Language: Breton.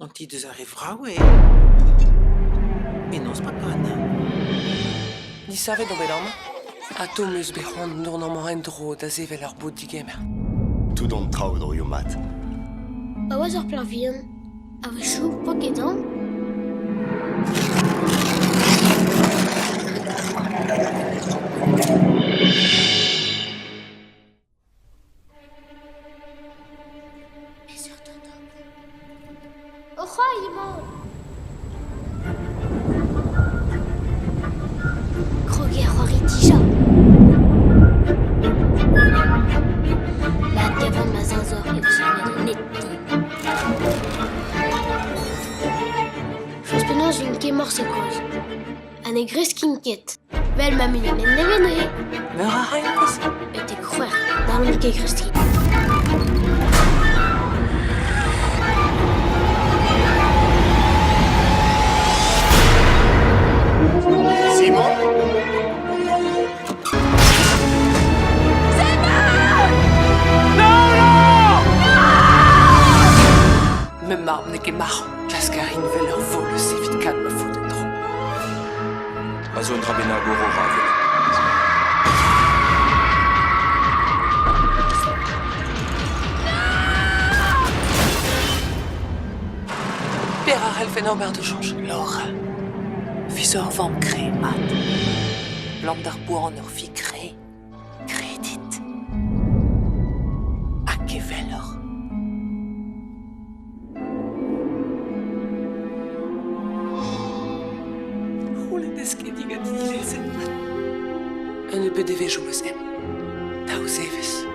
An ti deus ar re vrav eo. Penaos pakañ? Disavet on bet amañ. Atao 'm eus bet c'hoant dont amañ en-dro da sevel ur bod-digemer. Tout an traoù droioù mat. Pa oas ur plac'h vihan, a-wechoù 'po ket aon. Peseurt an ober O c'hoari emaon. Krog eo ar c'hoari dija. Ma kavan ma zeñzor e vo sonet an ed din. Forzh penaos n'int ket morse kozh. Ha ne greskin ket. Vel ma muiañ nevez Meur a raint Betek c'hwec'h, n'hallont ket kreskiñ. Simon Ma mab n'eo ket marv. Klask a rin 'vel ur volez evit kad ma faot en-dro. A zo un dra bennak o rorañ ivez. Petra a c'hellfen ober da soñj? Laura, vi zo ur vamm kreñv mat. Lamm d'ar boan ur vi kreñv. Kredit. Hag eveloc'h. C'houlenn ket digant dilezel. Un nebeud devezhioù 'm eus em. Daou zevezh.